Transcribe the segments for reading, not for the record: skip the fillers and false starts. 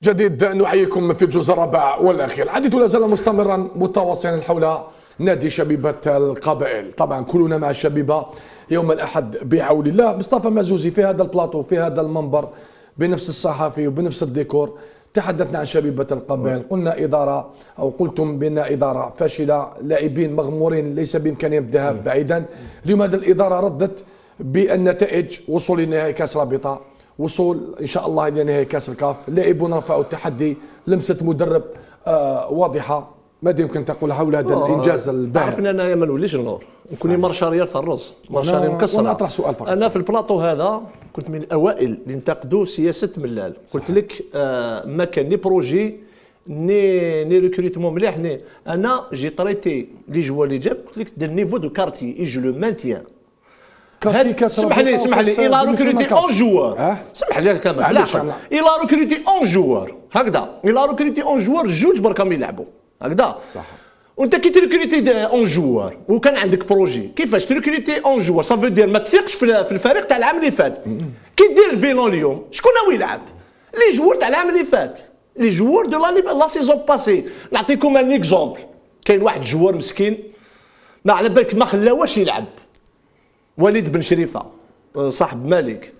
جديد نحييكم في الجزء الرابع والاخير. الحديث لا زال مستمرا متواصلا حول نادي شبيبة القبائل. طبعا كلنا مع الشبيبة يوم الاحد بحول الله. مصطفى مازوزي، في هذا البلاطو، في هذا المنبر، بنفس الصحفي وبنفس الديكور، تحدثنا عن شبيبة القبائل، قلنا إدارة أو قلتم بأن إدارة فاشلة، لاعبين مغمورين ليس بإمكانهم الذهاب بعيدا. اليوم هذه الإدارة ردت بالنتائج، وصول لنهائي كأس رابطة، وصول ان شاء الله الى نهائي كاس الكاف، اللاعبون رفعوا التحدي، لمسه مدرب واضحه. ماذا يمكن تقول حول هذا الانجاز الباهر؟ تعرف ان انا ما نوليش نغور، نكون marche arrière في الرز، marche arrière مكسره. وانا اطرح سؤال فقط. انا في البلاطو هذا كنت من الاوائل اللي انتقدوا سياسة ملال. قلت لك ما كان ni projet ni recrutement مليح ni انا j'ai traité les joueurs اللي جاب، قلت لك des niveaux de quartier et je le maintiens. اسمح لي، اسمح لي، il a recruté 11 joueurs. اسمح لي كمال، il a recruté 11 joueurs هكذا، il a recruté 11 joueurs، جوج بركة يلعبوا هكذا. وانت كي تركريتي 11 joueurs وكان عندك projet، كيفاش تركريتي 11 joueurs؟ ça veut dire ما تثقش في الفريق تاع العام اللي فات. كي دير ال bilan اليوم، شكون هو يلعب؟ les joueurs تاع العام اللي فات، les joueurs de la saison passée. نعطيكم un exemple، كاين واحد joueur مسكين ما على بالك ما خلاوش يلعب، وليد بن شريفه، صاحب مالك.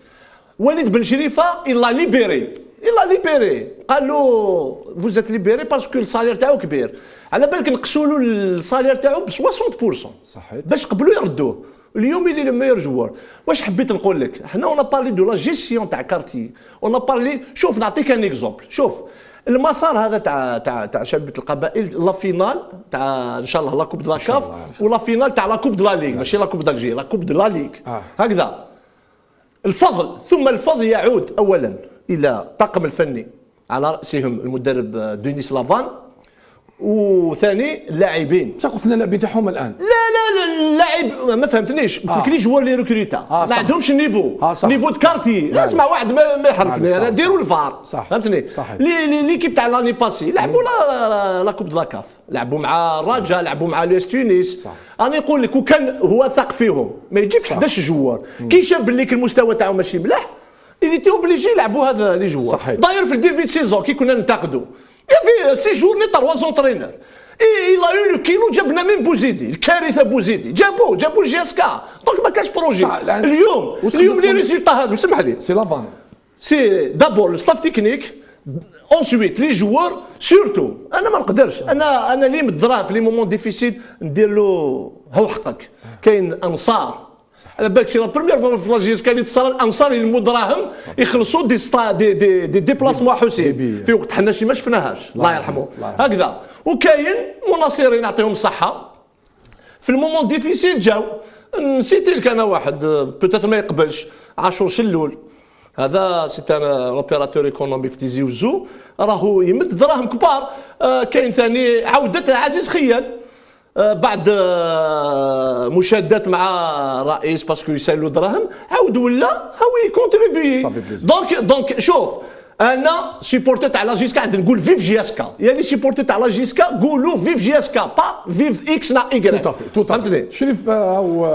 وليد بن شريفه il l'a libéré، il l'a libéré، قال له vous êtes libéré parce que ال salaire تاعو كبير. على بالك نقصوا له ال salaire تاعو ب 60% باش قبلوا يردوه. اليوم il est le meilleur joueur. واش حبيت نقول لك، حنا on parlait de la gestion تاع quartier، on parlait، شوف نعطيك un exemple. شوف المسار هذا تاع شبيبة القبائل، la finale تاع ان شاء الله la coupe de la CAF و la finale تاع la coupe de la ligue، ماشي la coupe d'Algérie، la coupe de la ligue. هكذا الفضل ثم الفضل يعود اولا الى الطاقم الفني، على راسهم المدرب دينيس لافان، وثاني اللاعبين. بصح قلت لنا اللاعبين تاعهم الان. لا لا لا، اللاعب ما فهمتنيش، قلت لك les joueurs اللي recruta ما عندهمش niveau niveau de quartier. اسمع، واحد ما يحرفني انا، ديروا الفار. فهمتني؟ صح. l'équipe تاع l'année passée لعبوا la coupe de la CAF، لعبوا مع الرجاء، لعبوا مع l'US Tunis. انا نقول لك وكان هو ثق فيهم ما يجيبش 11 joueurs. كي شاف باللي المستوى تاعو ماشي ملاح، il était obligé يلعبوا هذا les joueurs. داير في ال début de saison كي كنا ننتقدوا، il y avait six journées، trois entraîneurs، il a eu le culot جبنا من بوزيدي، الكارثة بوزيدي جابوه، جابوا ال JSK، donc ما كاش projet. اليوم اليوم les résultats هذو، اسمح لي، c'est لافان. c'est d'abord le staff technique، ensuite les joueurs surtout. انا ما نقدرش، انا اللي مدراه في les moments difficiles ندير له هو حقك. كاين انصار، على بالك c'est la première fois في la JSK اللي تصرى الانصار يلموا دراهم يخلصوا des sta des déplacements حسين في وقت حنا شي ما شفناهاش، الله يرحمه. هكذا، وكاين مناصرين يعطيهم الصحه، في ال moments difficiles جاو. نسيتي لك انا واحد peut-être ما يقبلش، عاشور شلول، هذا c'est un opérateur économique في تيزي وزو، راهو يمد دراهم كبار. كاين ثاني عودة عزيز خيال بعد مشادات مع الرئيس parce que يسالوا دراهم، عاود ولا هو ي contribuer. donc شوف، انا supporter تاع la JSK عند نقول vive JSK، يعني supporters تاع la JSK قولوا vive JSK، pas vive X نا Y. tout à fait. شريف.